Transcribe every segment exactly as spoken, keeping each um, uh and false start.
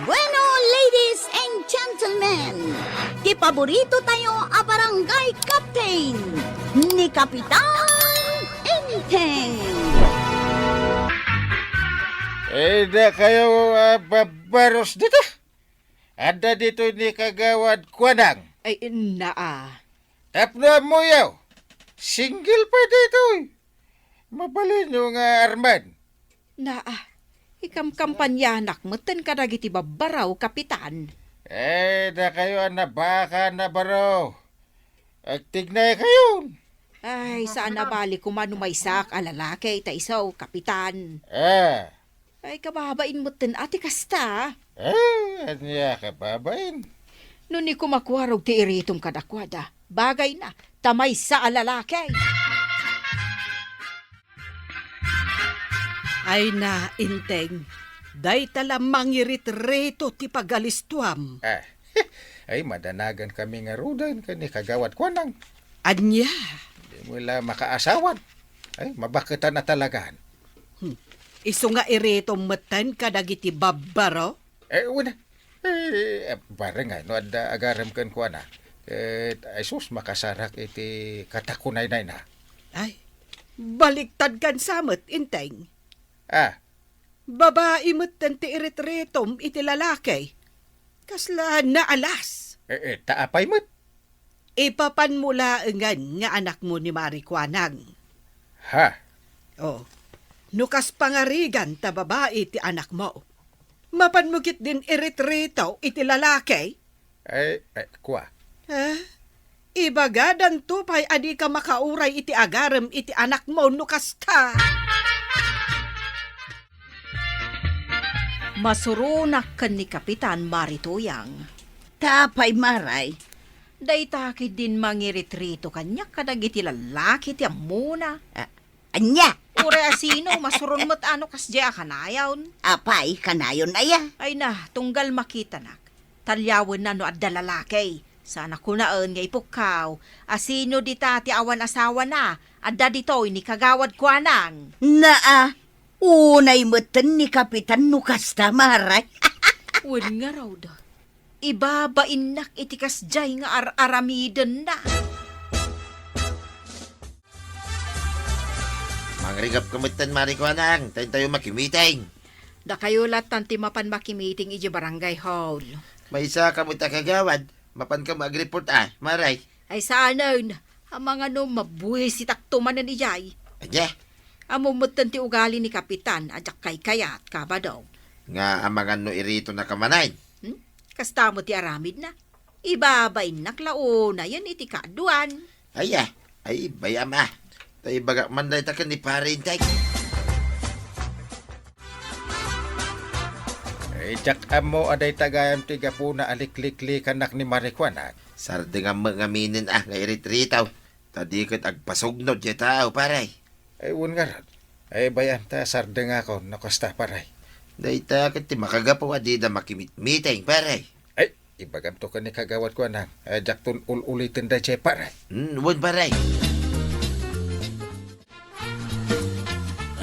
Bueno, ladies and gentlemen, ti paborito tayo a barangay captain, ni Kapitan Enteng. Eh, dakayo, ah, babaros dita. Adda ditoy ni Kagawad Kuanang. Ay, naa. Tapno ammoyo, single pa ditoy. Mabalinyo nga arman. Naa, ikamkampanyanak metten kadagiti babbaro, Kapitan. Eh, dakayo a nabaka, nabaro. Agtignay kayon. Ay, saan a bali koma no maysak a lalaki ta isu, Kapitan. Ah. Ay, kababain metten a ti kasta. Ah, ania kababain? No ni kumakuarog ti iritom kadakuada, bagayna, ta maysa a lalaki. Ay na, Enteng, dayta la mangiritrito ti pagalistuam. Ah, ay, madanagan kami ngaruden ken ni Kagawad Kuanang. Ania? Di mo la makaasawan. Ay, mabaketan a talagan. Hmm. Isu nga iritom metten kadagiti babbaro? Eh, wen. Eh, eh, bareng no adda agarem kenkuana. Ket, ay sus, makasarak iti katakunaynayna. Ay, baliktad kan sa met, Enteng. Ah. Babai metten ti iritritom iti lalaki. Kasla naalas. Eh, eh, ta apay met? Ipapanmo laengen nga anakmo ni Mari Kuanang. Ha? Oh, no kas pangarigan ta babai ti anakmo, mapanmo ketdin iritrito iti lalaki? Ay, ay, kua. Ha? Ibagadanto pay a dika makauray iti agarem iti anakmo no kasta. Masuronak ken ni Kapitan Mari Tuyang. Ta apay, Maray? Dayta ketdin mangiritrito kaniak kadagiti lallaki ti ammona. Ah, ania? Uray a sino, masuron met a no kasdiay a kanayon. Apay, kanayon aya? Ay na, tunggal makitanak. Talyawenna no adda lalaki. Saan a kunaen nga ipukkaw. A sino dita ti awan asawana? Adda ditoy ni Kagawad Kuanang. Naa, unay metten ni Kapitan no kasta, Maray. Wen ngarud, ibabainnak iti kasdiay nga ar-aramidenna. Mangrigapka metten, Mari Kuanang, ta intayo makimiting. Dakayo lattan ti mapan makimiting idiay barangay hall. Maysa ka met a kagawad, mapanka met agreport a, Maray. Ay saanen, amangan no mabuisitakto manen idiay. Ania? Ammom metten ti ugali ni Kapitan a diak kaykayat, Kabadong. Nga amangan no iritonaka manen? Hmm? Kasta met ti aramidna. Ibabainnak la unayen iti kaaduan. Ay, ah. Ay, bayam, ah. Ta ibagak man dayta ken ni Pare Enteng. Ay, diak ammo a dayta gayam ti gapuna a likliklikanak ni Mari Kuanang. Sardengam met ngaminen, ah, nga iritritaw. Ta di ket agpasugnod diay tao, Pare. Ay, wen ngarud. Ay, bayam ta sardengakon no kasta, Pare. Dayta ket ti makagapu a dida makimitmiting, Pare. Ay, ibagamto ken ni Kagawad Kuanang. Ay, diakton ul-uliten daydiay, Pare. Hmm, wen, Pare.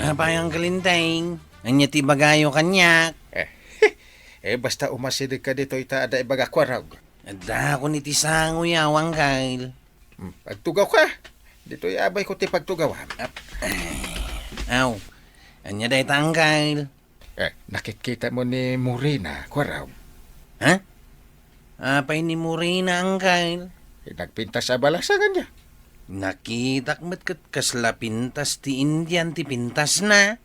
Apay, Uncle Enteng? Ania ti ibagayo kaniak? Eh, eh, basta umasidegka ditoy ta adda ibagak kuarog. Addakon iti sangoyo, Uncle. Hmm, agtugawka. Ditoy abayko ti pagtugawam. Ap-, ay. Aw, ania dayta, Uncle? Eh, nakitkitam ni Morena, kuarog. Ha? Apay ni Morena, Uncle? Eh, nagpintas a balasang ania. Nakitak met ket kasla pintas ti Indian ti pintasna.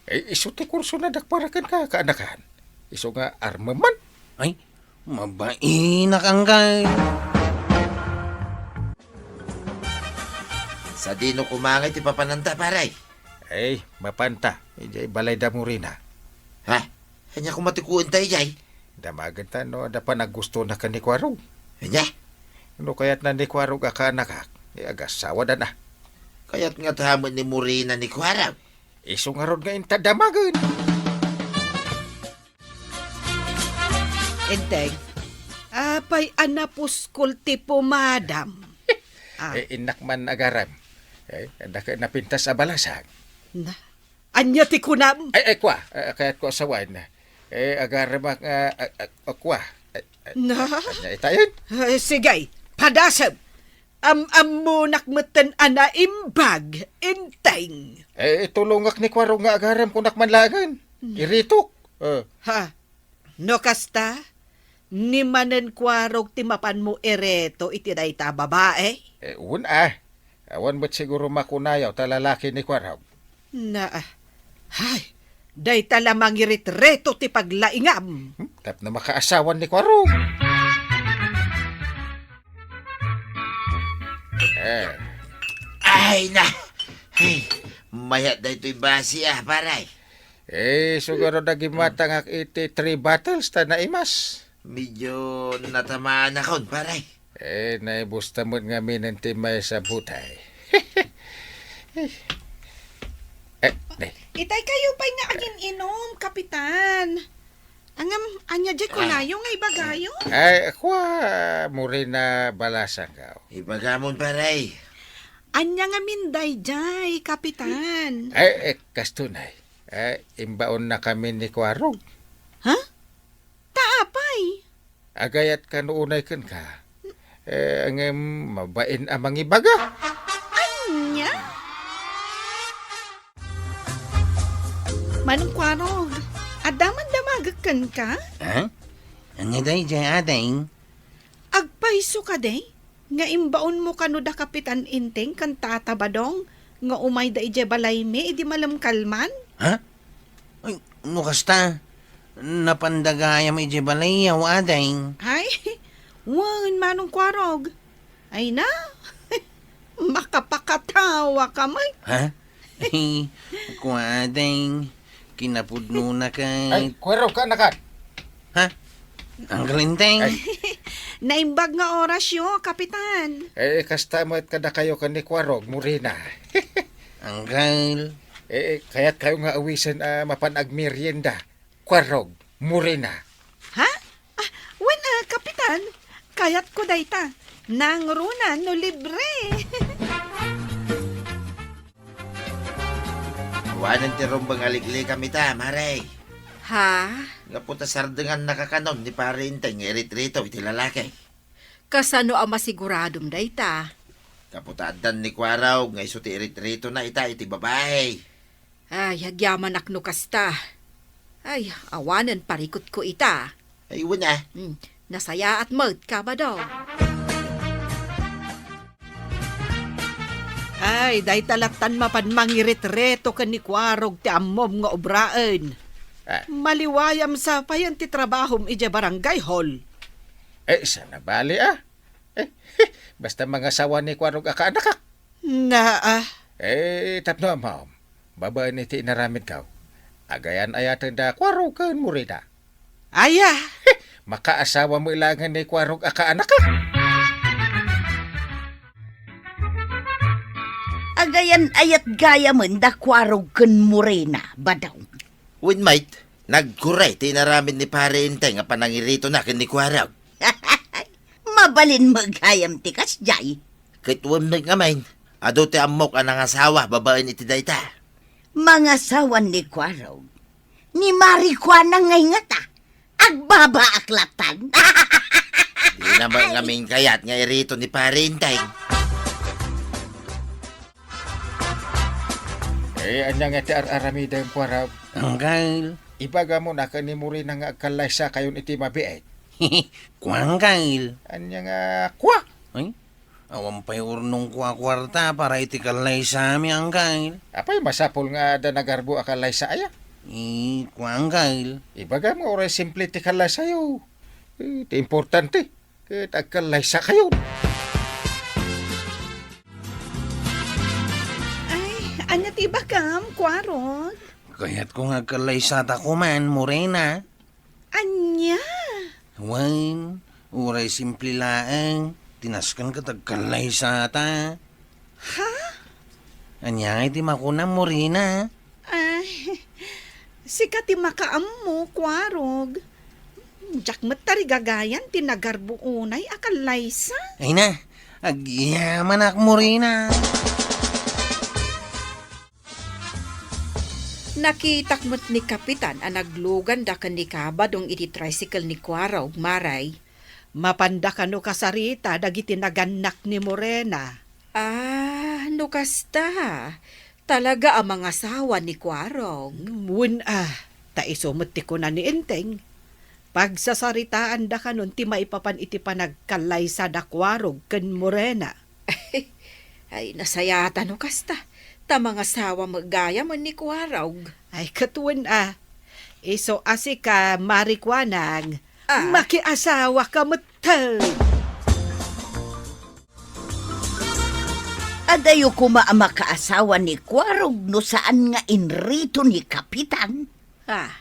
Eh, isu ti kursona dakpara kenka, kaanakan. Isu nga armem man. Ay, mabainak, Uncle. Sadino koma ngay ti papananta, Pare? Ay, mapanta. Idiay balay da Morena. Ha? Ania koma ti kuenta idiay? Damagenta no adda panagustona ken ni Kuarog. Ania? No kayatna ni Kuarog a kaanakak, eh, agasawada na. Kayat ngata met ni Morena ni Kuarog? Isu ngarud nga inta damagen. Enteng, apay a napuskol ti pumadam? Ah. Eh, innak man agarem. Eh, adda ket napintas a balasang. Na, Ania ti kunam? Ay, ay, kua. Eh, kayatko a sawen. Eh, agaremak, ah, ah, ah, kua. Ay, ay, Na? Ania itayen? Eh, sige, padasem. Am-ammonak metten a naimbag, Enteng. Eh, itulongak ni Kuarog nga agarem, kunak man laengen. Hmm. Iritok. Eh. Ha? No kasta, ni manen Kuarog ti mapanmo ireto iti dayta a babae? Eh, wen a. Awan met siguro makunayo ta lalaki ni Kuarog. Na, ah. Hay, dayta la mangiritreto ti paglaingam. Hmm, tapno makaasawan ni Kuarog. Eh. Ay, na! Ay, mayat daytoy basi, ah, pare. Eh, siguro nagimatangak iti three bottles ta naimas. Medyo natamaanakon, pare. Eh, naibusta met ngamin ti maysa a butay. Eh, ne. Itay kayo pay nga agin-inom, Kapitan. Angam, ania diay kunayo nga ibagayo? Ay, kua, Morena Balasangkaw. Ibagamon, pare. Ania ngamin daydiay, Kapitan? Ay, eh, kasto nay. Eh, imbaonnakamin ni Kuarog. Ha? Ta apay? Agayat kano unay kenka. Eh, ngem mabain a mangibaga. Ania? Manong Kuarog, adda man damagek kenka? Ha? Ania daydiay, ading? Agpayso kadi nga imbaonmo kano da Kapitan Enteng ken Tata Badong nga umayda idiay balaymi idi malem kalman? Ha? Ay, no kasta, napanda gayam idiay balayyo, ading. Ay, wen, Manong Kuarog. Ay na, makapakatawa ka met. Ha? Kua, ading, kinapudnona ket. Ay, Kuarog, kaanakan. Ha? Uncle Enteng? Ay. Naimbag nga orasyo, Kapitan. Eh, kasta met kadakayo ken ni Kuarog, Morena. Uncle. Eh, kayatkayo nga awisen a mapan agmerienda, Kuarog, Morena. Ha? Ah, wen, ah, Kapitan, kayatko dayta. Nangruna no libre. Awanen ti rumbeng a liklikam ita, mare. Ha? Gapu ta sardengannaka kanon ni Pare Enteng nga iritreto iti lalaki. Kasano a masiguradom dayta? Gapu ta addan ni Kuarog nga isu ti iritretona ita iti babai. Ay, agyamanak no kasta. Ay, awanen parikutko ita. Ay, wen a. Hmm, nasayaat met, Kabado. Ay, dayta lattan mapan mangiritreto ken ni Kuarog ti ammom nga obraen. Ah. Maliwayam sa payen ti trabahom idiay barangay hall. Eh, sana bali, ah. Eh, basta mangasawa ni Kuarog a kaanakak. Naa. Eh, tapno ammom, babaen iti inaramidko, agayan-ayaten da Kuarog ken Morena. Aya. Makaasawa met laengen ni Kuarog a kaanakak. Agayan-ayat gayamen da Kuarog ken Morena, Badong. Wen met, nagkuray ti inaramid ni Pare Enteng a panangiritona ken ni Kuarog. Mabalin met gayam ti kasdiay. Ket wen met ngamin, adu ti ammok a nangasawa babaen iti dayta. Mangasawan ni Kuarog. Ni Marijuana ngay ngata. Agbabaak lattan. Dina met ngamin kayat nga iriton ni Pare Enteng. Eh, ania nga ti ar-aramidem, Kuarog? Uncle. Ibagamon a ken ni Morena nga agkallaysakayon iti mabiit. Kua, Uncle. Ania nga kua? Ay, awan pay urnongko a kuarta para iti kallaysami, Uncle. Apay, masapul nga adda nagarbo a kallaysa aya? Eh, kua, Uncle. Ibagam nga uray simple ti kallaysayo. Eh, ti importante, ket agkallaysakayon. Ay, ania ti ibagam, Kuarog? Kayatko nga agkallaysata koman, Morena. Ania? Wen, uray simple laeng, ti nasken ket agkallaysata. Ha? Ania ngay ti makunam, Morena? Ay, sika ti makaammo, Kuarog. Diak met tarigagayan ti nagarbo unay a kallaysa. Ay na, agyamanak, Morena. Nakitak met ni Kapitan a nagluganda ken ni Kabadong iti tricycle ni Kuarog, Maray. Mapanda kano kasarita dagiti nagannak ni Morena? Ah, no kasta, talaga a mangasawa ni Kuarog. Wen a, ta isu met ti kuna ni Enteng. Pagsasaritaanda kanon ti maipapan iti panagkallaysada Kuarog ken Morena. Ay, nasayata no kasta, ta mangasawa met gayam ni Kuarog. Ay, ket wen a. Isu a sika, Mari Kuanang, ah, makiasawa ka metten. Adayo koma a makaasawa ni Kuarog no saan nga inrito ni Kapitan. Ah.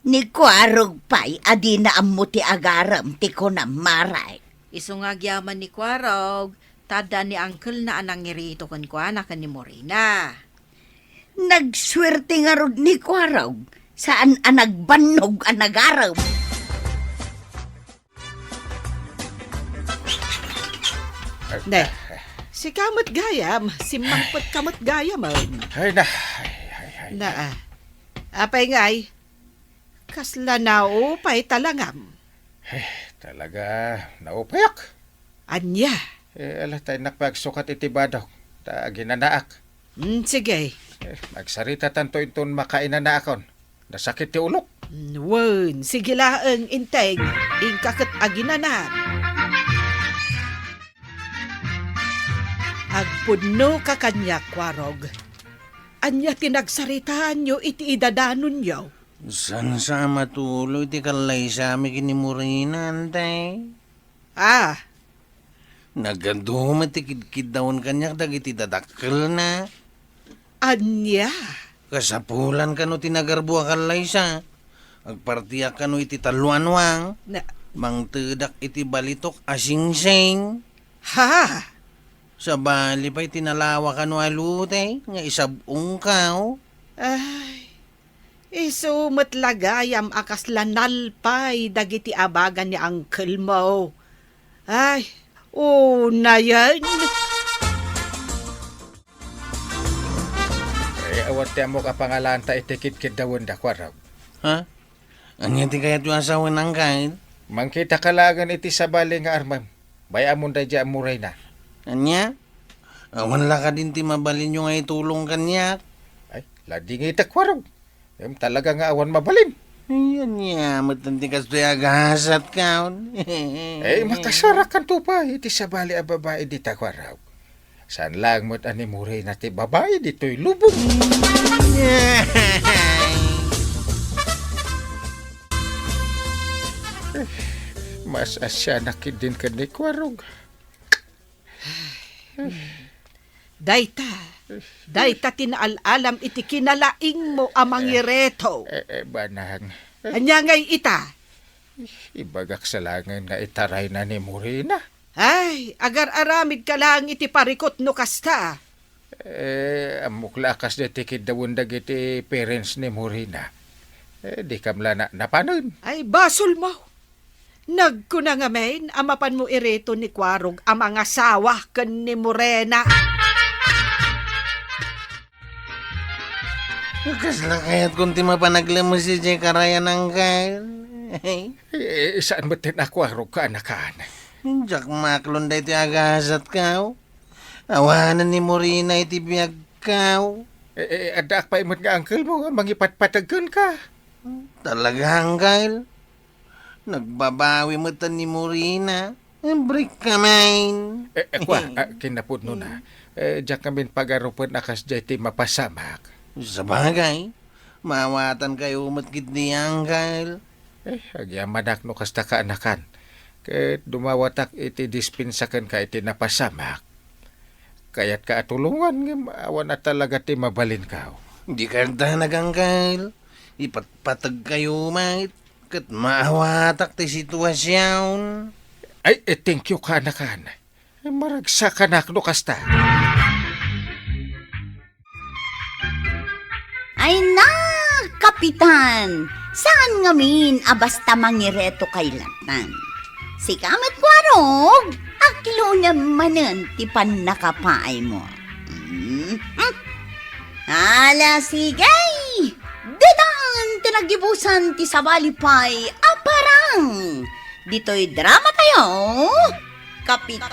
Ni Kuarog pay a dina ammo ti agarem ti kunam, Maray. Isu nga agyaman ni Kuarog, ta adda ni angkelna a nangirito kenkuana ken ni Morina. Nagsuerte ngarud ni Kuarog, saan a nagbannog a nagarem. Ne, sika met gayam, simmangpet ka met gayam, ah. Ay na, ay, ay, ay. Na, ah. Apay ngay, kasla naupay talangam. Ay, talaga, naupayak. Ania? Eh, ala, ta innak pay agsukat iti badok, ta aginanaak. Hmm, sige. Eh, magsaritatanto inton makainanaakon. Nasakit ti ulok. Hmm, wen, sige laeng, Enteng. Inka ket aginanaak. Agpudno ka kaniak, Kuarog. Ania ti nagsaritaanyo iti idadanonyo? Saan sa a matuloy ti kallaysami ken ni Morina, Enteng? Ah. Nagadu met ti kidkiddawen kaniak dagiti dadakkelna. Ania? Kasapulan kano ti nagarbo a kallaysa. Agpartiak kano iti tallo a nuang. Na- Mangtedak iti balitok a singsing. Ha? Sabali pay ti nalawa kano a lute nga isab-ongkaw. Ay, isu met la gayam a kasla nalpay dagiti abagan ni angkelmo. Ay, unayen. Eh, awan ti ammok a pangalanta iti kidkiddawenda, Kuarog. Ha? Ania ti kayatyo a sawen, Angkel? Mangkitaka laengen iti sabali nga armem. Bay-amon daydiay a Morina. Ania? Awan la kadin ti mabalinyo nga itulong kaniak? Ay, ladingitek, Kuarog. Ngem talaga nga awan mabalin. Ay, ania met ti kastoy a gasatkaon? Eh, makasarakanto pay iti sabali a babai dita, Kuarog. Saan laeng met a ni Morina ti babai ditoy lubong. Mas asianak ketdin ken ni Kuarog. Dayta, dayta ti naal-alam iti kinalaingmo a mangireto. Eh, eh, banang. Ania ngay ita? Ibagak sa laengen nga itarayna ni Morina. Ay, agar-aramidka laeng iti parikut no kasta. Eh, ammok la a kasdiay ti kiddawen dagiti parents ni Morina. Eh, dikam la na-, napanen. Ay, basolmo. Nagkuna ngamin a mapanmo irito ni Kuarog a mangasawa ken ni Morena. Kasla kayatkon ti mapan aglemes idiay karayan, Angkel? Eh, saan met ti nakuarog, kaanakan? Diak maklon daytoy a gasatkaw. Awanen ni Morina iti biagkaw. Eh, eh, addaak pay met nga angkelmo nga mangipatpateg kenka. Talaga, Angkel? Nagbabawi met ni Morina. Break ka, main. Eh, eh, kwa, ah, kinapudno na. Eh, diak ngamin pagarupen a kasdiay ti mapasamak. Sabagay, maawatankayo met ketdi, Angkel. Eh, agyamanak no kasta, kaanakan. Ket dumawatak iti dispensa kenka iti napasamak. Kayatka a tulongan, ngem awan a talaga ti mabalinkaw. Di kanta nagangkel. Ipatpategkayo met, ket maawatak ti situasion. Ay, eh, thank you, kaanakan. Eh, maragsakanak no kasta. Ay na, Kapitan! Saan ngamin a basta mangireto kay lattan? Sika met, Kuarog, aklonem manen ti pannakapaaymo. Mm, mm. Ala, sige! Ditan ti naggibusan ti sabali pay a parang. Ditoy drama tayo, Kapitan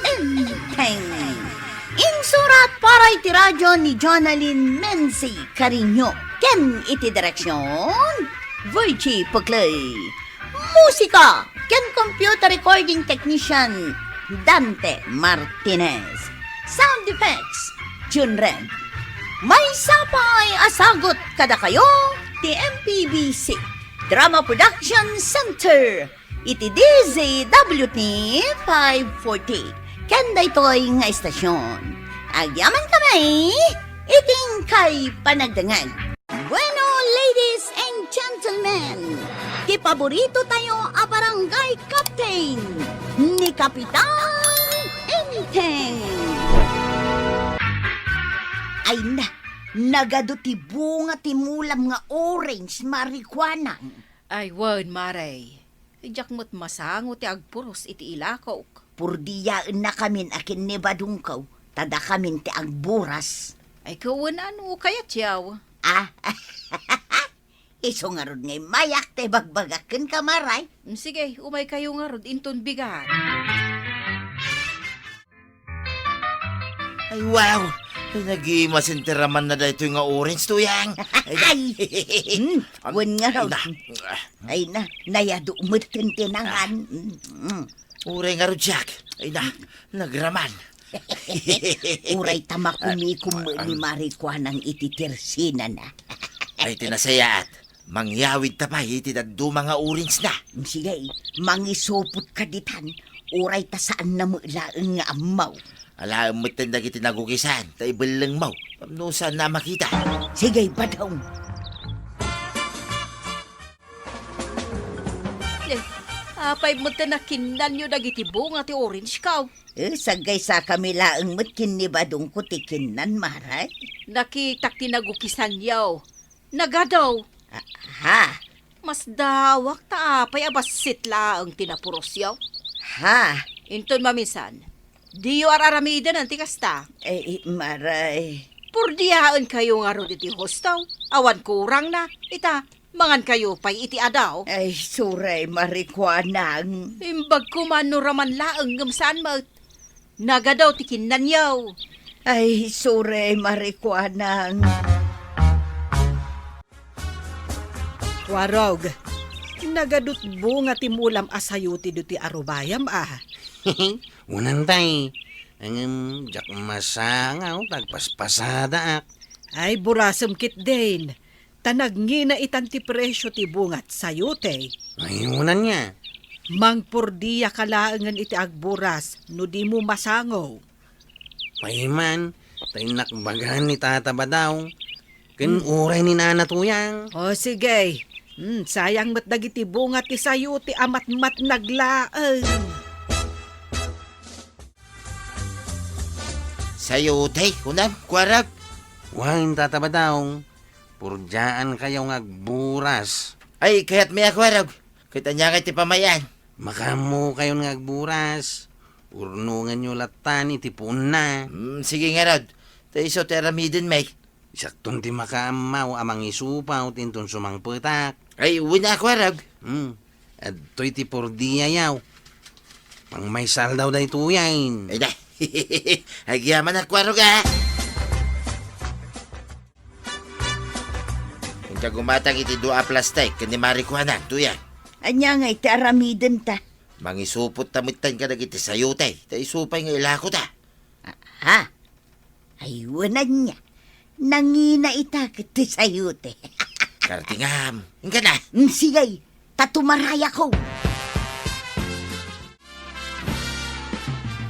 Enteng. Insurat para iti radyo ni Jonalyn Menzi Cariño ken iti direksyon, Virgie Puclay. Musika ken computer recording technician, Dante Martinez. Sound effects, Jun Red. Maysa pay a sagut kadakayo ti M P B C Drama Production Center iti D Z W T five forty. Ken daytoy nga estasyon, agyamankami iti inkay panagdengngeg. Bueno, ladies and gentlemen, ti paborito tayo a barangay captain, ni Kapitan Enteng. Ay na, nagadu ti bunga ti mulam nga orange, Mare Kuanang. Ay, wen, Mare. Diak met masango ti agpuros iti ilakok. Purdiyaennakamin a ken ni Badongko, ta dakamin ti agburas. Ay, kawen, ano kayat yaw? Ah, isu ngarud nga immayak ti ibagbagak kenka, Mare. Mm, sige, umaykayo ngarud inton bigat. Ay, wow! Ay, nagimasin ti ramanna daytoy nga orange, Tuyang. Ay, hmm, wen ngarud. Ay na, nayadu metten ti nangan. Mm, mm. Uray ngarud siak. Ay na, nagraman. Uray ta makumikom ni Mare Kuanang iti tersinana. Ay, ti nasayaat. Mangyawid ta pay iti dadduma nga orange na. Sige, mangisupot ka ditan, uray ta saan na met laeng nga ammo. Alaem metten dagiti nagukisan, ta ibellengmo, tapno saan na a makita. Sige, Badong. Eh, apay metten a kinnanyo dagiti bunga ti orange kaw? Eh, saggaysakami laeng met ken ni Badongko ti kinnan, Mare. Nakitak ti nagukisanyo. Nagadu. Ah, ha? Masdawak ta apay a bassit laeng ti napurosyo. Ha? Inton maminsan, diyo ar-aramiden ti kasta. Eh, eh, Mare. Purdiyaenkayo ngarud iti husto. Awan kurangna. Ita, mangankayo pay iti adu. Ay, sorry, Mare Kuanang. Imbag koma no raman laeng ngem saan met. Nagadu ti kinnanyo. Ay, sorry, Mare Kuanang. Kuarog, nagadut bunga ti mulam a sayote ditoy a rubayam, a. Unan tay, ngem diak masango ta agpaspasadaak. Ay, burasem ketdin. Ta nagngina itan ti presio ti bunga ti sayote. Ay, unan nia. Mangpurdiyaka laengen iti agburas no dimo masango. Pay man, ta innak bagan ni Tata Badong, ken uray ni Nana Tuyang. O, sige. Hmm, sayang met dagiti bunga ti sayote a matmatnag laeng. Sayote, kunam, Kuarog? Wen, Tata Badong. Purdiaankayo nga agburas. Ay, kayatmi a Kuarog. Ket ania ngay ti pamay-an? Makaammokayon nga agburas. Urnonganyo lattan iti puonna. Hmm, sige ngarud. Ta isu ti aramidenmi. Siakton ti makaammo a mangisupaw ti inton sumangpetak. Ay, wen a Kuarog. Hmm. Adtoy ti purdiayo. Mangmaysa aldaw daytoyen. Ay da. Agyaman a Kuarog, a. Inka gumatang iti dua a plastik ken ni Mare Kuanang, Tuyang. Ania ngay ti aramidenta? Mangisupot ta metten kadagiti sayote, ta isu pay nga ilakota. Ah, ha? Ay, wen ania. Nangina ita ket ti sayote. Kartingam. Inka na. Mm, sige, ta tumarayakon.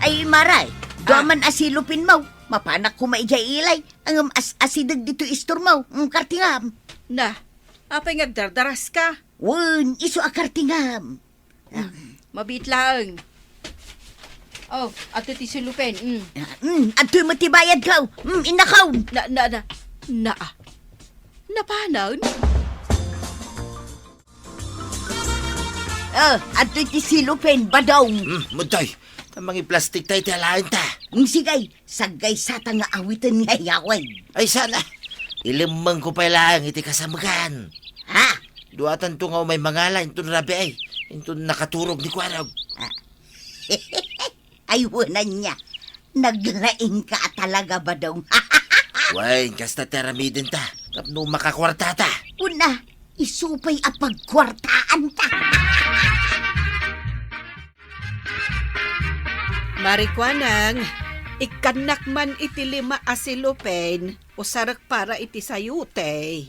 Ay, Mare, dua man a sellotape mo. Mapanak koma idiay ilay. Ngem as-asideg ditoy istormo. Mm, kartingam. Na, apay nga agdardaraska? Wen, isu a kartingam. Mm, mabiit laeng. Oh, adtoy ti sellotape. Mm. Mm, adtoy met ti bayadko. Mm, innakaw. Na, na, na, na. Napanan? Ah, adtoy ti sellotape, Badong. Mm, adtoy. Ta mangiplastik tay ti alaenta. Mm, sige, saggaysata nga awiten nga yaway. Ay, sana. Ilemmengko pay laeng iti kasamgan. Ha? Duatanto nga umay mangala inton rabii, inton nakaturog ni Kuarog. Ah. Ay, wen ania. Naglaingka a talaga, Badong. Wen, kasta ti aramidenta. Tapno makakuartata. Kuna, isu pay a pagkuartaanta. Marikuanang, ikkannak man iti lima a cellophane, usarek para iti sayote.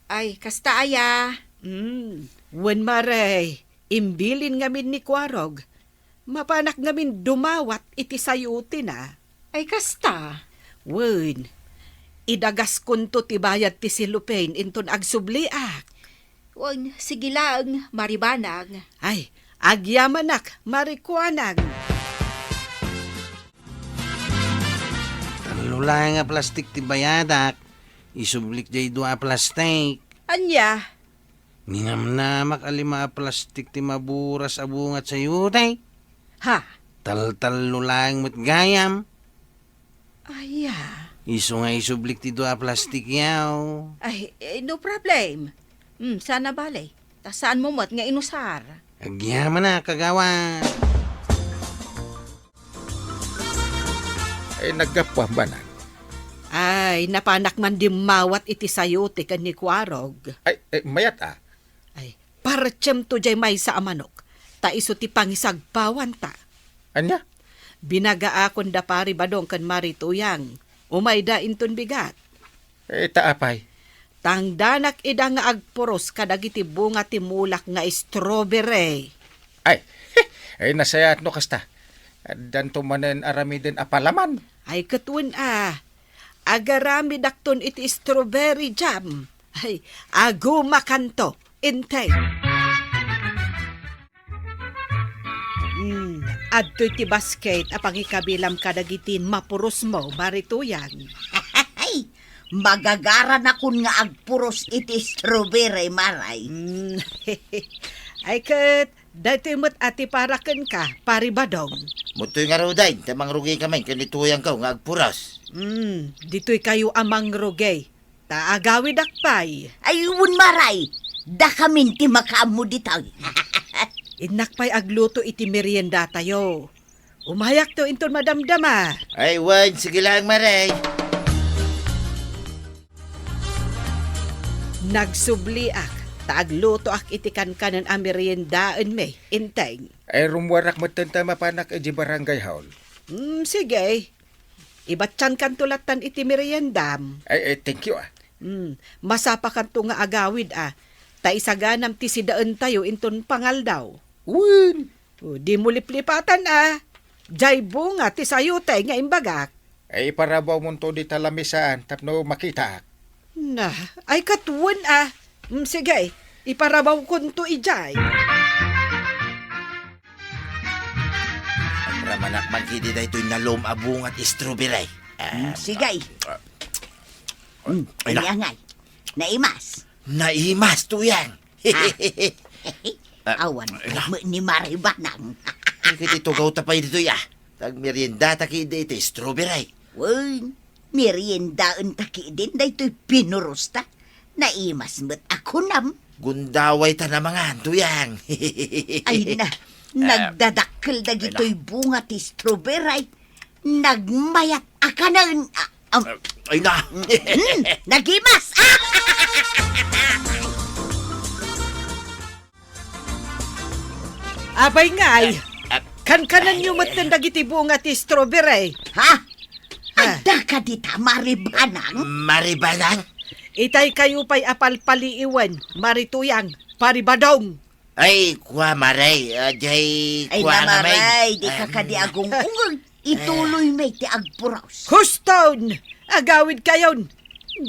Ay, kasta aya? Hmm, wen, Mare, imbilin ngamin ni Kuarog. Mapanak ngamin dumawat iti sayote na. Ay, kasta? Wen, idagaskonto ti bayad ti cellophane inton agsubliak. Wen, sige laeng, Maribanang. Ay, agyamanak, Marikuanang. Tallo laeng a plastik ti bayadak. Isublik jay dua a plastik. Ania? Ninamnamak a lima a plastik ti maburas a bunga ti sayote. Ha? Taltallo laeng met gayam. Aya. Isu nga isublik ti dua a plastik yaw. Ay, eh, no problem. Hmm, sana bale. Ta saanmo met nga inusar. Agyamanak, kagawad. Ay, naggapuam, Banang. Ay, napanak man dimmawat iti sayote ken ni Kuarog. Ay, eh, mayat a. Ay, partiemto jay maysa a manok, ta isu ti pangisagpawanta. Ania? Binagaakon da Pari Badong ken Mari Tuyang. Umayda inton bigat. Eh, ta apay? Tangdanak ida nga agpuros kadagiti bunga ti mulak nga strawberry. Ay, ay, nasayaat no kasta. Addanto manen aramiden a palaman. Ay, ket wen a. Agaramidakton iti strawberry jam. Ay, agumakanto. Intay. Hmm, adtoy ti basket a pangikabilam kadagiti mapurosmo, Mari Tuyang. Ay, magagaranakon nga agpuros iti strawberry, Maray. Hmm. Ay ket, daytoy met a ti para kenka, Pari Badong. Mutoy ngaruden, ta mangrugikamin ken ni Tuyangko nga agpuros. Hmm, ditoykayo a mangrugi. Ta agawidak pay. Ay, wen, Maray, dakamin ti makaammo ditoy. Innak pay agluto iti meriendatayo. Umayakto inton madamdama. Ay, wen, sige lang, Maray. Nagsubliak, ta aglutoak iti kankanen a meriendaenmi, Enteng. Ay, rummuarak metten ta mapanak idiay barangay hall. Hmm, sige. Ibatiankanto lattan iti meriendam. Ay, ay, thank you, ah. Hmm, masapakanto nga agawid, ah. Ta isaganam ti sidaentayo inton pangaldaw. Wen. O, dimo liplipatan, ah. Jay bunga ti sayote nga imbagak. Ay, iparabawmonto dita lamisaan tapno makitaak. Na, ay, ket wen, ah. Hmm, sige, iparabawkonto idiay. Ramanak man ketdi daytoy nalum a bunga ti strawberry. Ah, hmm, sige. Ah, hmm, ay, na. Ania ngay? Naimas? Naimas, Tuyang. Ah. Ah, awan, ay, na. Ni Maribanang. Ay, ket itugawta pay ditoy, ah. Tagmeriendata ketdi iti strawberry. Wen, meriendaenta ketdin daytoy pinurosta. Naimas met a kunam. Gundawayta namangan, Tuyang. Ay na, ah, nagdadakkel dagitoy, ay na, bunga ti strawberry. Nagmayat a kanen. Ah, um, ay na. Mm, nagimas. Ah! Apay ngay, ah, ah, kankanenyo, ah, metten dagiti bunga ti strawberry. Ha? Ah. Adda kadi ta, Maribanang? Maribanang? Itay kayo pay a palpaliiwen, Marituyang, Paribadong. Ay, kua, Maray, ah, jay, ay, kua, na, Maray, di ka, ah, kadi agung-ungeg. Ituloy met ti agpuros. Huston! Agawid kayon!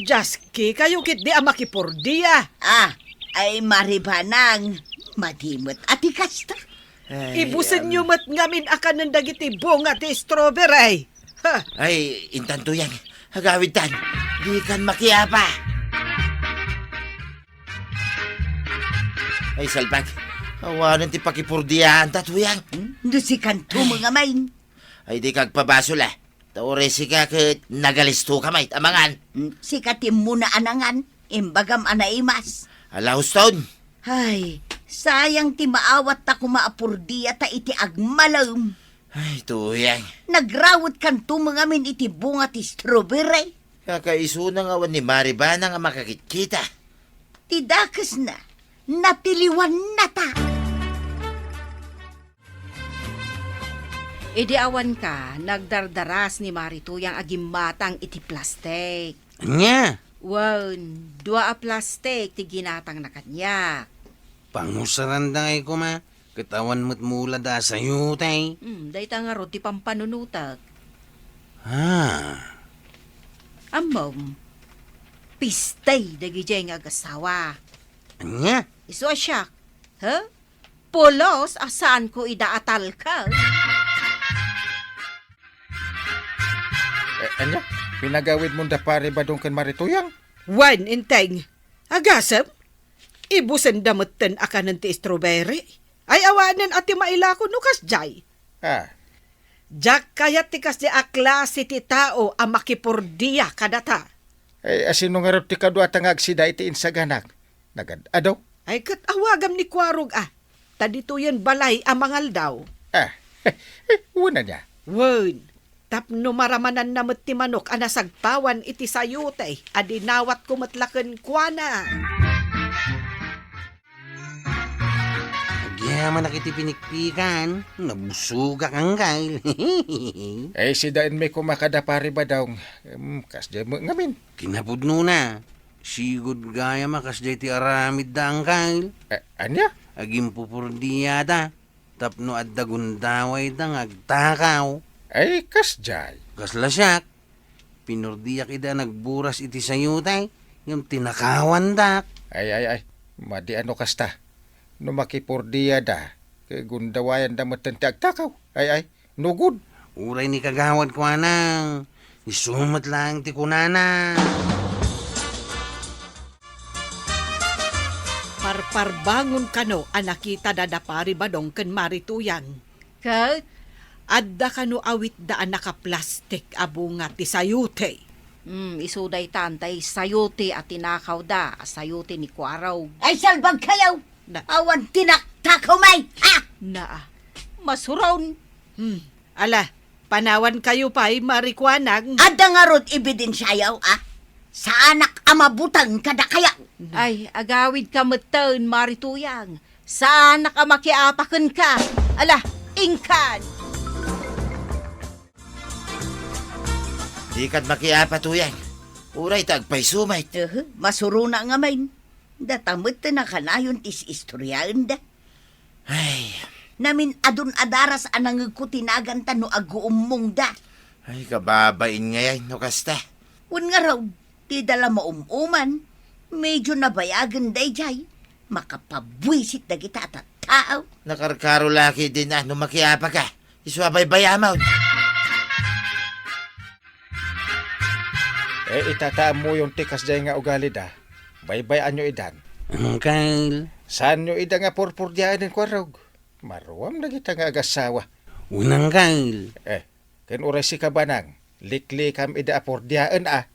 Jaski kayo ketdi a makipurdia! Ah, ay, Maribanang, madi met a ti kasta. Ay, ibusenyo, um, met ngamin a kanen dagiti bunga ti strawberry! Ha! Ay, intan, Tuyang, agawidtan, dikan makiapa! Ay, salbag, awanen ti pakipurdiaanta, Tuyang. Hmm? No sikanto, ay, nga main. Ay, di ka agpabasol, ah. Ta uray sika ket nagalistoka met a mangan. Hmm, sika ti immuna a nangan, imbagam a naimas. Ala, huston. Ay, sayang ti maawatta koma a purdiata iti agmalem. Ay, Tuyang. Nagrawetkanto met ngamin iti bunga ti strawberry. Kakaisuna nga awan ni Mari Banang a makakitkita. Ti dakesna, natiliwannata. Idi awanka, nagdardaras ni Mari Tuyang a gimmatang iti plastik. Ania? Wen, dua a plastik ti ginatangna kaniak. Pangusaranda ngay koma, ket awan met mulada a sayote. Hmm, dayta ngarud ti pampanunotek. Ah. Ammom, pistay dagidiay nga agasawa. Ania? Isu a siak, ha? Pulos a saanko ida a talka. Eh, ania? Pinagawidmon da Pari Badong ken Mari Tuyang? Wen, Enteng. Agasem? Ibusenda metten a kanen ti strawberry? Ay, awanen a ti mailako no kasdiay. Ah. Diak kayat ti kasdiay a klase ti tao a makipurdia kadata. Ay, asino ngarud ti kaduata nga agsida iti insaganak? Nagad-ado? Ay, ket awagam ni Kuarog a. Ta ditoyen balay a mangaldaw. Ah, wen ania? Wen, tapno maramananna met ti manok a nasagpawan iti sayote a dinawatko met la kenkuana. Agyamanak iti pinikpikan, nabusogak, Angkel. Eh, sidaenmi koma kada Pari Badong. Em, kasdiay met ngamin. Kinapudnona, sigud gayam a kasdiay ti aramidda, Angkel. Eh, ania? Agimpupurdiada, tapno adda gundawayda nga agtakaw. Ay, kasdiay. Kasla siak, pinurdiak ida a nagburas iti sayote, ngem tinakawandak. Ay, ay, ay, madi a no kasta. No makipurdiada, ket gundawayanda metten ti agtakaw. Ay, ay, nugod. Uray ni kagawad kuana, isu met laeng ti kunana. Parparbangon kano a nakitada da Pari Badong ken Mari Tuyang. Ket? Adda kano awitda a nakaplastik a bunga ti sayote. Hmm, isu daytan tay sayote a tinakawda, a sayote ni Kuarog. Ay, salbagkayo! Na- Awan tinaktakawmi, ha? Naa, masuron. Hmm, ala, panawankayo pay, Mari Kuanang. Adda ngarud ebidensiayo, a? Saanak a mabuteng kadakayo. Ay, agawidka metten, Mari Tuyang. Saanak a makiapa kenka. Ala, inkan! Dikan makiapa, Tuyang. Uray ta agpayso met. Ehe, masurona ngamin. Data met ti nakanayon ti is-istoriaenda. Ay. Namin-adun a daras a nangegko ti naganta no aguummongda. Ay, kababain ngay no kasta. Wen ngarud, ti da la maum-uman, medio nabayagen daydiay, makapabuisit dagita a tattao. Nakarkaro la ketdin a no makiapaka, isu a baybayamon. Eh, ita ta ammoyon ti kasdiay nga ugalida, baybay-anyo idan. Angkel. Saanyo ida nga purpurdiaen ken Kuarog? Maruam dagita nga agasawa. Wen, Angkel. Eh, ken uray sika, Banang, liklikam ida a purdiaen, a?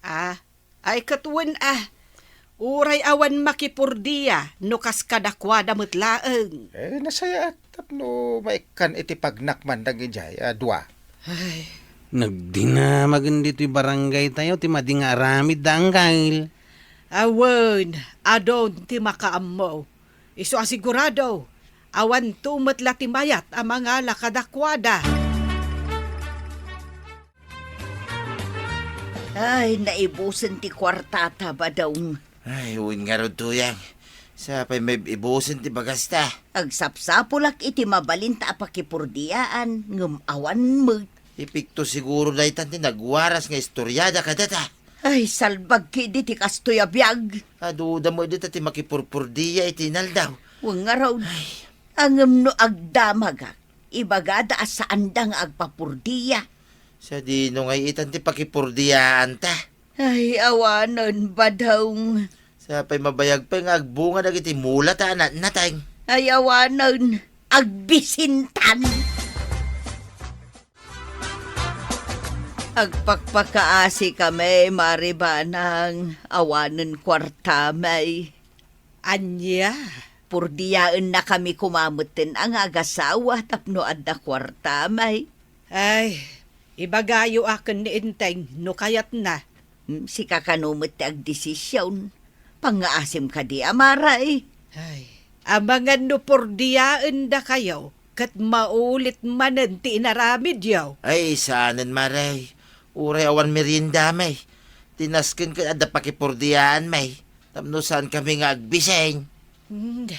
Ah, ay ket wen, a. Uray awan makipurdia no kas kadakuada met laeng. Eh, nasayaat tapno maikkan iti pagnakman dagidiay a dua. Ay. Nagdinamagen ditoy barangaytayo ti madi nga aramid da, Angkel. Awan, adun ti makaammo. Isu a sigurado, awanto met la ti mayat a mangala kadakuada. Ay, naibusen ti kuartata, Badong. Ay, wen ngarud, Tuyang. Sapay maibusen ti bagasta. Agsapsapulak iti mabalinta a pakipurdiaan, ngem awan met. Epekto siguro daytan ti nagwaras nga istoriada kadata. Ay, salbag ketdi ti kastoy a biag. Aduda met dita ti makipurpurdia iti inaldaw. Wen ngarud. Ay. Ngem no agdamagak, ibagada a saanda nga agpapurdia. Sadino ngay itan ti pakipurdiaanta? Ay, awanen, Badong. Sapay mabayag pay nga agbunga dagiti mulata a natnateng. Ay, awanen, agbisintan. Agpakpakaasi kami, Mari Banang, awanen kuartami. Ania? Purdiaennakami koma metten a nga agasawa tapno adda kuartami. Ay, ibagayo a ken ni Enteng no kayatna. Hmm, sika kano met ti agdesision. Pangngaasim kadi a Mari. Ay, amangan no purdiaendakayo, ket maulit manen ti inaramidyo. Ay, saanen, Mari. Uray awan meriendami. Ti nasken ket adda pakipurdiaanmi. Tapno saankami nga agbising. Hmm.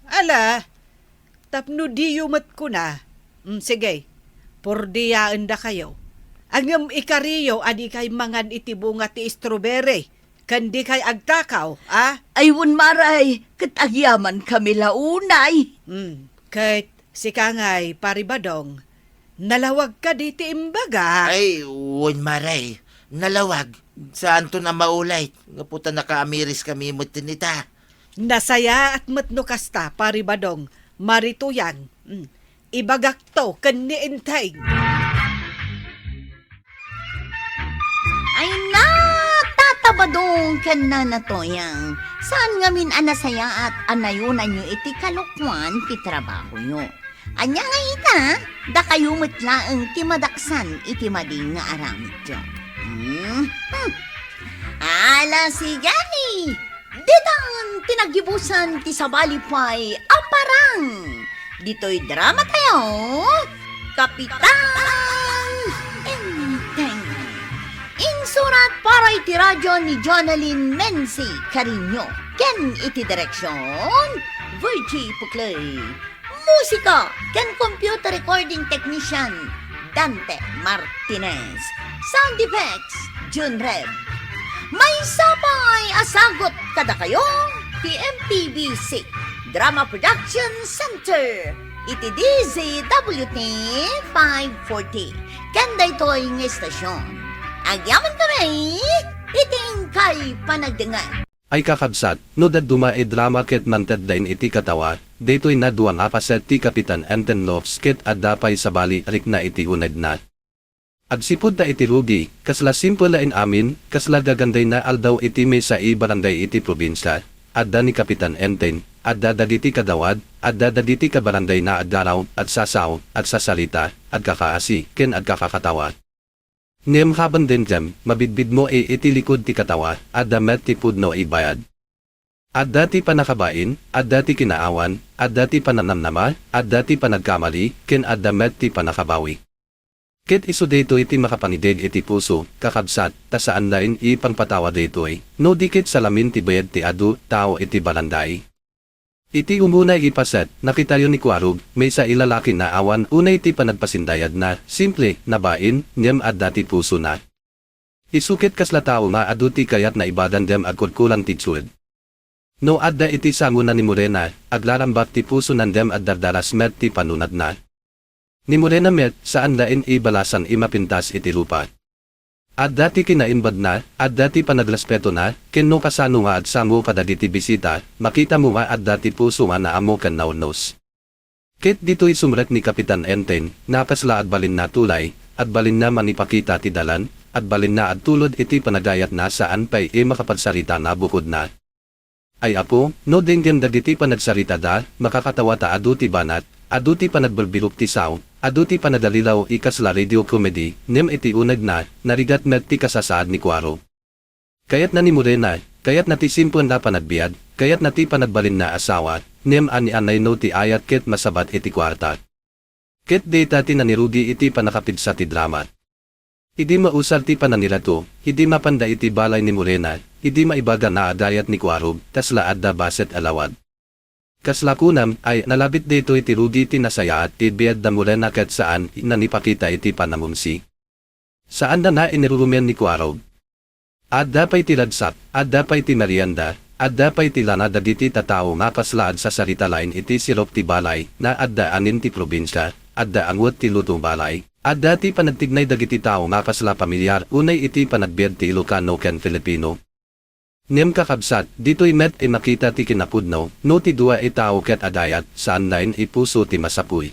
Ala, tapno diyo met kuna. Mm, sige, purdiaendakayo. Ngem ikariyo a dikay mangan iti bunga ti strawberry, ken dikay agtakaw, a? Ay, wen, Mari, ket agyamankami la unay. Mm, ket sika ngay, Pari Badong, nalawag kadi ti imbaga? Ay, wen, Mari, nalawag. Saanton a maulit, gapu ta nakaamiriskami metten ita. Nasayaat met no kasta, Pari Badong, Mari Tuyang. Mm. Ibagakto ken ni Enteng. Ay na, Tata Badong ken Nana Tuyang, saan ngamin a nasayaat a nayonanyo iti kalokuan ti trabahoyo. Ania nga ita, dakayo met laeng ti madaksan iti madi nga aramidyo. Hmm? Hmm. Ala, sige! Ditan ti naggibusan ti sabali pay a parang. Ditoy drama tayo, Kapitan Enteng. Insurat para iti radyo ni Jonalyn Menzi Cariño ken iti direksyon, Virgie Puclay. Musika ken computer recording technician, Dante Martinez. Sound effects, Jun Reb. Maysa pay a sagut kadakayo ti M P B C Drama Production Center iti D Z W T five forty. Ken daytoy nga istasyon, agyamankami iti inkay panagdengngeg. Ay kakabsat, no dadduma a drama ket mangted laeng iti katawa, daytoy nga dua nga paset ti Kapitan Enteng Lopez ket adda pay sabali a rikna iti unegna. Agsipud ta iti rugi, kasla simple laeng amin, kasla gagandayna aldaw iti maysa a barangay iti probinsia. Adda ni Kapitan Enteng, adda dagiti kagawad, adda dagiti kabarangay nga agaraw, agsasao, agsasarita, agkakaasi, ken agkakakatawa. Ngem habaen daydiay, mabidbidmo iti likud ti katawa, adda met ti pudno a bayad. Adda ti pannakabain, adda ti kinaawan, adda ti pananamnama, adda ti panagkamali, ken adda met ti pannakabawi. Ket isu daytoy ti makapangidig iti puso, kakabsat, ta saan laeng a pangpatawa daytoy, no di ket salamin ti bayad ti adu tao iti barangay. Iti umuna a paset, nakitayo ni Kuarog, maysa a lalaki nga awan unay ti panagpasindayagna, simple, nabain, ngem adda ti pusona. Isu ket kasla tao nga adu ti kayatna ibaga ngem agkurkurang ti sued. No adda iti sangona ni Morena, agrarambak ti pusona ngem agdardaras met ti panunotna. Ni Morena met, saan laeng a balasan a mapintas iti rupa. Adda ti kinaimbagna, adda ti panagrespeto na, ken no kasano nga agsango kadagiti bisita, makitamo nga adda ti puso nga naammo ken naunnos. Ket ditoy sumrek ni Kapitan Enteng, nga kasla agbalinna tulay, agbalinna manipakita ti dalan, agbalinna agtulod iti panagayatna saan pay a makapagsarita nga bukodna. Ay Apo, no denggen dagiti panagsaritada, makakatawa ta adu ti banat, adu ti panagbirbirok ti sao, adu ti panagalilaw a kasla radio comedy, ngem iti unegna, narigat met ti kasasaad ni Kuarog. Kayatna ni Morena, kayatna ti simple nga panagbiag, kayatna ti panagbalinna a sao, ngem ania no ti ayat ket masabat iti kuarta. Ket dayta ti nangirugi iti pannakapigsa ti drama. Idi mausar ti panangirato, idi mapanda iti balay ni Morena, idi maibaga nga agayat ni Kuarog, kasla adda bassit a lawag. Kasla kunam, ay nalabit daytoy ti rugi ti nasayaat ti biag da Morena ket saan a nanipakita iti panangungsi. Saanda nga inirurumen ni Kuarog. Adda pay ti ragsak, adda pay ti merienda, adda pay ti lana dagiti tattao nga kasla agsasarita laeng iti sirok ti balay, nga adda amin ti probinsia, adda angut ti luto balay, adda ti panagtignay dagiti tao nga kasla pamilyar unay iti panagbiag ti Ilocano ken Filipino. Ngem kakabsat, ditoy met a makita ti kinapudno, no ti dua a tao ket agayat, saan laeng a puso ti masapuy.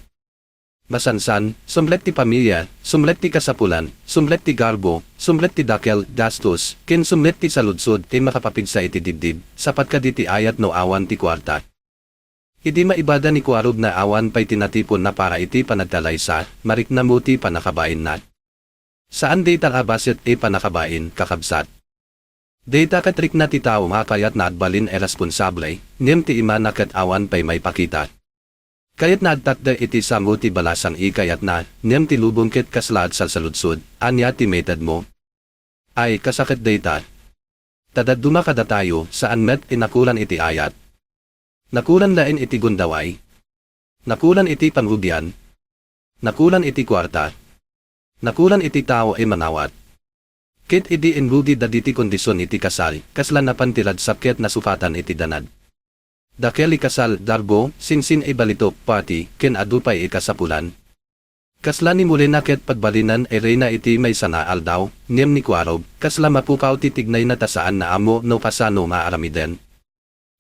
Masansan, sumrek ti pamilia, sumrek ti kasapulan, sumrek ti garbo, sumrek ti dakel, gastos, ken sumrek ti saludsod ti makapapigsa iti dibdib, sapat kadi ti ayat no awan ti kuarta. Idi maibada ni Kuarob na awan pay ti natiponna para iti panagkalaysa, marikna mo ti pannakabainna. Saan dayta a bassit a pannakabain, kakabsat. Dayta ket rikna ti tao nga kayatna agbalin a responsable, ngem ti imana ket awan pay maipakita. Kayatna agtakder iti samo ti balasang a kayatna, ngem ti lubong ket kasla agsalsaludsod, ania ti maitedmo? Ay, kasaket dayta. Ta dadduma kadatayo, saan met a nakulan iti ayat. Nakulan laeng iti gundaway. Nakulan iti pangrugian. Nakulan iti kuarta. Nakulan iti tao a manawat. Ket idi inrugi dagiti kondision iti kasal, kasla napan ti ragsak ket nasupatan iti danag. Dakel a kasal, garbo, singsing a balitok, party, ken adu pay a kasapulan. Kasla ni Molina ket pagbalinan a reyna iti maysa nga aldaw, ngem ni Kuarob, kasla mapukaw ti tignayna ta saan nga ammo no kasano nga aramiden.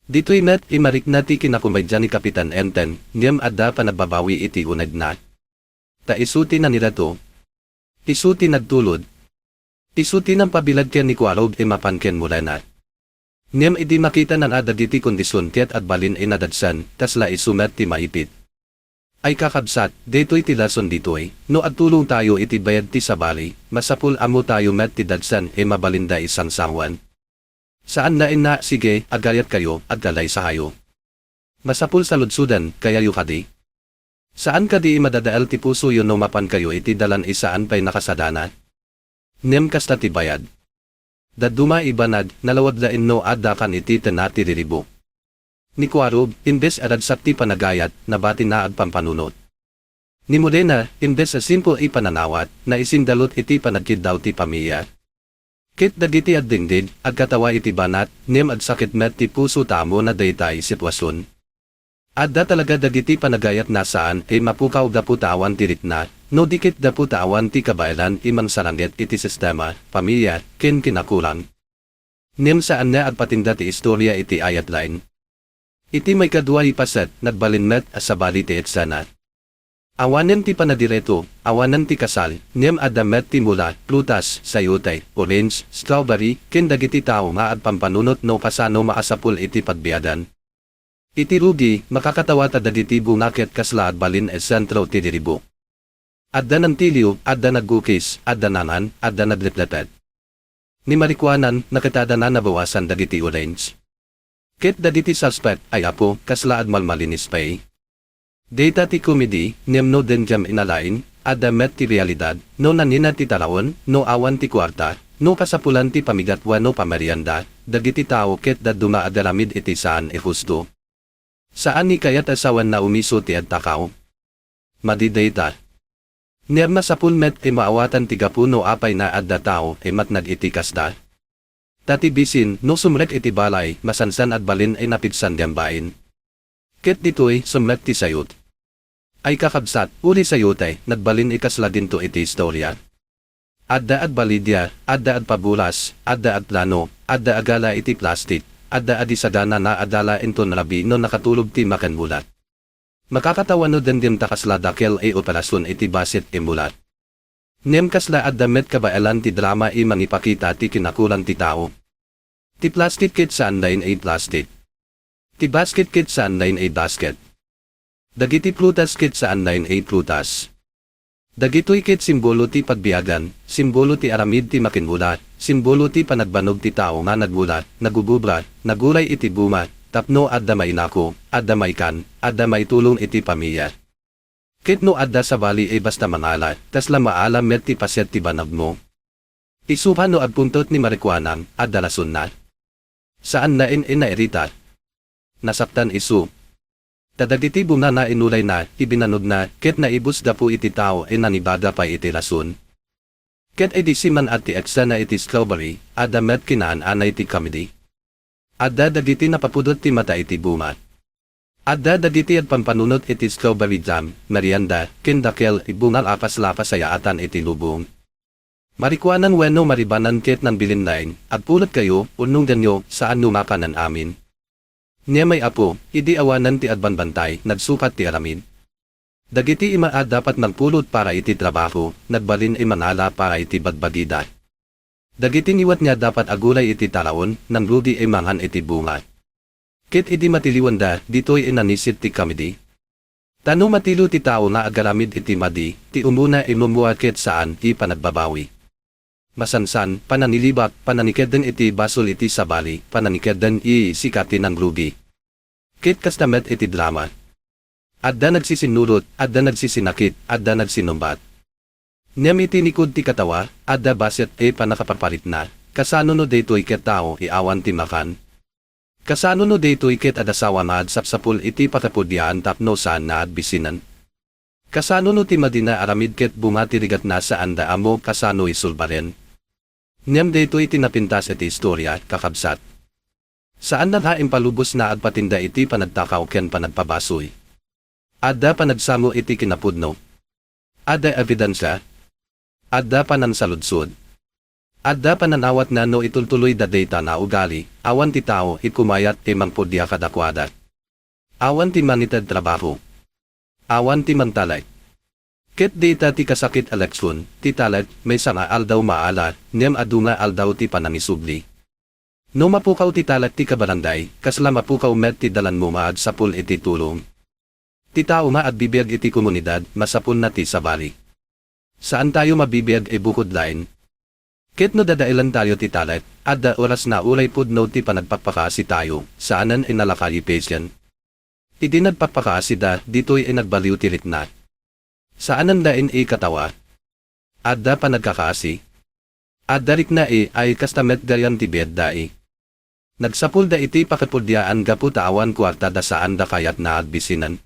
Ditoy met a marikna ti kinakomedia ni Kapitan Enten, ngem adda pannakabawi iti unegna. Ta isu ti nanirato. Isu ti nagtulod. Isu ti nangpabileg ken ni Kuarob a mapan ken Molina. Ngem idi makitana dagiti kondision ket agbalin a nadagsen, kasla isu met ti maipit. Ay, kakabsat, daytoy ti lason ditoy, no agtulongtayo iti bayag ti sabali, masapul ammotayo met ti dagsen a mabalinda a sangsangoen. Saan laeng nga, sige, agayatkayo, agkalaysayo. Masapul saludsoden, kayayo kadi? Saan kadi a madadael ti pusoyo no mapankayo iti dalan a saan pay nga kasadana? Ngem kasta ti bayag. Dadduma a banag, nalawag laeng no addakan iti tengnga ti riribuk. Ni Kuarob, imbes a ragsak ti panagayat, nabatina agpampanunot. Ni Molina, imbes a simple a pananawat, naisindalot iti panagkiddaw ti pamilia. Ket dagiti agdingding, agkatawa iti banat, ngem agsakit met ti puso ta ammona dayta a sitwasion. Adda talaga dagiti panagayat nga saan a mapukaw gapu ta awan ti rikna, no di ket gapu ta awan ti kabaelan a mangsarangget iti sistema, pamilia, ken kinakulang. Ngem saan nga agpatinda ti istoria iti ayat laeng. Iti maikadua a paset, nagbalin met a sabali ti eksena. Awanen ti panadiretto, awanen ti kasal, ngem adda met ti mula, prutas, sayote, orange, strawberry, ken dagiti tao nga agpampanunot no kasano makasapul iti pagbiagan. Iti rugi, makakatawa ta dagiti bunga ket kasla agbalin a sentro ti riribuk. Adda nangtiliw, adda nagkukis, adda nangan, adda nagleplepet. Ni marikuanan, nakitadana nabawasan dagiti orange. Ket dagiti suspek, ay apo, kasla agmalmalinis pay. Dayta ti komedi, ngem no dendiam inalain, adda met ti realidad, no nangina ti taraon, no awan ti kuarta, no kasapulan ti pamigat wenno pamerienda, dagiti tao ket dadduma agaramid iti saan a husto. Saan a kayat a sawen nga umiso ti agtakaw. Madi dayta. Ngem masapul met a maawatan ti gapu no apay nga adda tao a matnag iti kasda. Ta ti bisin, no sumrek iti balay, masansan agbalin a napigsa nga bain. Ket ditoy, sumrek ti sayot. Ay, kakabsat, uray sayote, nagbalin a kasla dinto iti istoria. Adda agbalidia, adda agpaburas, adda agplano, adda agala iti plastik, adda adi sagana nga agala inton rabii no nakatulog ti makanmulat. Makakatawa no dendiam ta kasla dakel a operasion iti bassit a mulat. Ngem kasla adda met kabaelan ti drama a mangipakita ti kinakulang ti tao. Ti plastik ket saan laeng a plastik. Ti basket ket saan laeng a basket. Dagiti prutas ket saan laeng a prutas. Dagitoy ket simbolo ti pagbiagan, simbolo ti aramid ti makinmula, simbolo ti panagbanog ti tao nga nagmula, nagugubra, naguray iti bunga, tapno adda mainako, adda maikan, adda maitulong iti pamilia. Ket no adda sabali a basta mangala, kasla maala met ti paset ti banagmo. Isuba no agpuntot ni marikuanam, adda rasonna. Saan laeng a nairita. Nasaktan isu. Ta dagiti bungana inulayna, ibinanogna, ket naibus gapu iti tao a nangibaga pay iti rason. Ket idi simman-at ti eksena iti strawberry, adda met kinaan-anay ti komedi. Adda dagiti napapudot ti mata iti bunga. Adda dagiti agpampanunot iti strawberry jam, merienda, ken dakel a bunga a kasla pasayaatan iti lubong. Marikuanan wenno maribanan ket nangbilin laeng, agpulotkayo, ulnongganyo, saan no makanan amin. Ngem ay apo, idi awanan ti agbanbantay, nagsukat ti aramid. Dagiti ima a dapat nagpulot para iti trabaho, nagbalin a mangala para iti bagbagida. Dagiti ngiwat nga dapat aguray iti taraon, nangrugi a mangan iti bunga. Ket idi matiliwanda, ditoy a nanisit ti kamidi. Ta no matiliw ti tao nga agaramid iti madi, ti umuna a mumua ket saan a panagbabawi. Masansan, panangilibak, panangikeddeng iti basol iti sabali, panangikeddeng iti sika ti nangrugi. Ket kasta met iti drama. Adda nagsisinnurot, adda nagsisinakit, adda nagsinumbat. Ngem iti nikud ti katawa, adda bassit a pannakaparparitna. Kasano no daytoy ket tao a awan ti makan? Kasano no daytoy ket adasawa nga agsapsapul iti pakapudiaan tapno saan nga agbisinan? Kasano no ti madina aramid ket bunga ti rigatna saanda a ammo kasano isulbaren? Ngem daytoy ti napintas iti istoria, kakabsat. Saanna nga impalubos nga agpatinda iti panagtakaw ken panagpabasoy. Adda panagsango iti kinapudno. Adda ebidensia. Adda panangsaludsod. Adda panangawat nga no itultuloyda dayta nga ugali, awan ti tao a kumayat a mangpudia kadakuada. Awan ti mangited trabaho. Awan ti mangtalek. Ket dayta ti kasakit a leksion, ti talek, maysa nga aldaw maala, ngem adu nga aldaw ti panangisubli. No mapukaw ti talek ti kabarangay, kasla mapukaw met ti dalanmo nga agsapul iti tulong. Ti tao nga agbibiag iti komunidad, masapulna ti sabali. Saantayo mabibiag a bukod laeng. Ket no dadailantayo ti talek, adda oras nga uray pudno ti panagpakpakaasitayo, saanen a nalaka a patient. Idi nagpakpakaasida, ditoy a nagbaliw ti rikna. Saanen laeng a katawa. Adda panagkakaasi. Adda rikna a, ay kasta met gayam ti biagda a. Nagsapulda iti pakapudiaan gapu ta awan kuarta da saanda kayat nga agbisinan.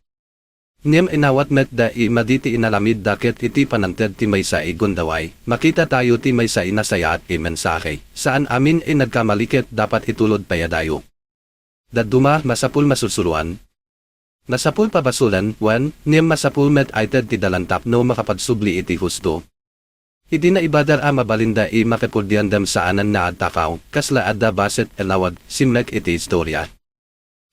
Ngem inawat met da a madi ti inaramidda ket iti panangted ti maysa a gundaway, makitatayo ti maysa a nasayaat a mensahe. Saan amin a nagkamali ket dapat itulod pay a dayo. Dadduma, masapul masursuroan. Masapul pabasolan, wen, ngem masapul met a ited ti dalan tapno makapagsubli iti husto. Idi naibadar a mabalinda a makipudiandam saanen nga agtakaw, kasla adda bassit a lawag, simrek iti istoria.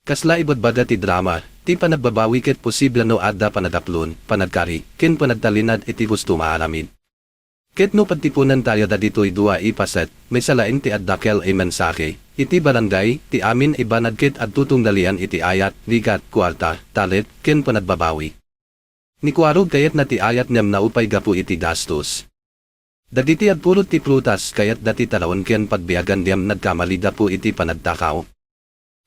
Kasla ibagbaga ti drama, ti panagbabawi ket posible no adda panagaplon, panagkari, ken panagtalinaed iti husto nga aramid. Ket no pagtiponantayo dagitoy dua a paset, maysa laeng ti addakel a mensahe, iti barangay, ti amin a banag ket agtutunggalian iti ayat, rigat, kuarta, talek, ken panagbabawi. Ni kuarog kayatna ti ayat ngem naupay gapu iti gastos. Dagiti agpulot ti prutas kayatda ti taraon ken pagbiagan ngem nagkamali gapu iti panagtakaw.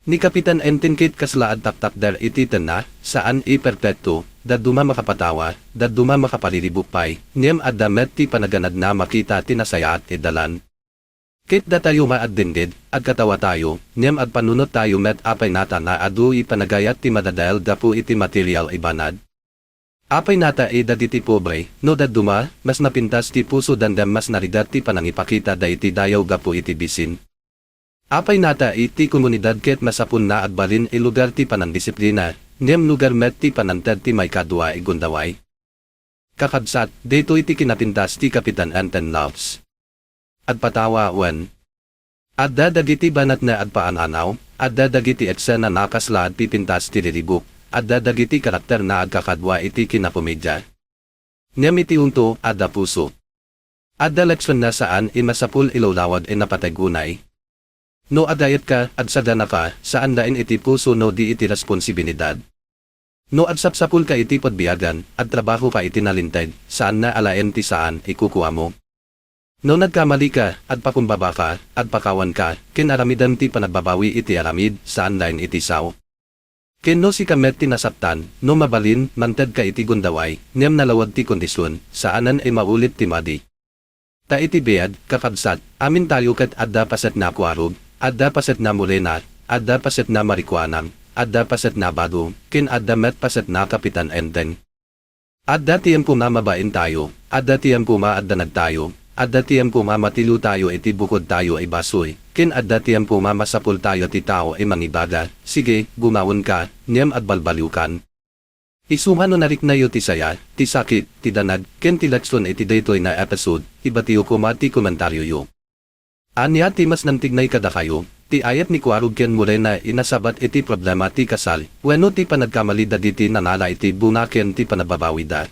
Ni Kapitan Enten ket kasla agtaktakder iti tenna, saan a perpekto, dadduma makapatawa, dadduma makapariribuk pay, ngem adda met ti panaganadna makita ti nasayaat a dalan. Ket datayo nga agdengngeg, agkatawatayo, ngem agpanunottayo met apay nata nga adu a panagayat ti madadael gapu iti material a banag? Apay nata a dagiti pobre, no dadduma, mas napintas ti pusoda ngem mas narigat ti panangipakitada iti dayaw gapu iti bisin? Apay nata a ti komunidad ket masapulna agbalin a lugar ti panangdisiplina, ngem lugar met ti panangted ti maikadua a gundaway? Kakabsat, daytoy ti kinapintas ti Kapitan Enten Loves. Agpatawa wen. Adda dagiti banag nga agpaananaw, adda dagiti eksena nga kasla agpipintas ti riribuk, adda dagiti karakter nga agkakadua iti kinakomedia. Ngem iti unto, adda puso. Adda leksion nga saan a masapul a lawlawag a napateg unay. No agayatka, agsaganaka, saan laeng iti puso no di iti responsibilidad. No agsapsapulka iti pagbiagan, agtrabahoka iti nalinteg, saan nga alaen ti saan a kukuamo. No nagkamalika, agpakumbabaka, agpakawanka, ken aramidem ti panagbabawi iti aramid, saan laeng iti sao. Ken no sika met ti nasaktan, no mabalin, mangtedka iti gundaway, ngem nalawag ti kondision, saanen a maulit ti madi. Ta iti biag, kakabsat, amintayo ket adda paset nga kuarog, adda paset nga mulena, adda paset nga marikuana, adda paset nga bado, ken adda met paset nga Kapitan Enten. Adda tiempo nga mabaintayo, adda tiempo nga agdanagtayo, adda tiempo nga matiliwtayo iti bukodtayo a basoy, ken adda tiempo nga masapultayo ti tao a mangibaga, "Sige, gumawenka, ngem agbalbaliwkan." Isu nga no nariknayo ti saya, ti sakit, ti danag, ken ti leksion iti daytoy nga episode, ibatiyo koma ti komentarioyo. Ania ti mas nangtignay kadakayo? Ti ayat ni Cuarog ken Morena a nasabat iti problema ti kasal, wenno ti panagkamali dagiti nanala iti bunga ken ti panagbabawida.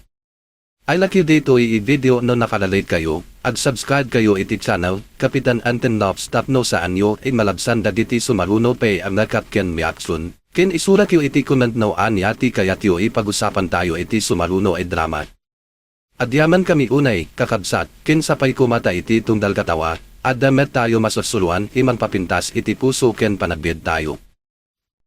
I like you ditoy a video no nakarelate kayo, ag-subscribe kayo iti channel, Kapitan Anton Loves tapno saanyo a malabsan dagiti sumaruno pay a recap ken reaction, ken isuratyo iti comment no ania ti kayatyo a pag-usapan tayo iti sumaruno a drama. Agyamankami unay, kakabsat, ken sapay koma ta iti tunggal katawa, adda met tayo masursuroan a mangpapintas iti puso ken panagbiag tayo.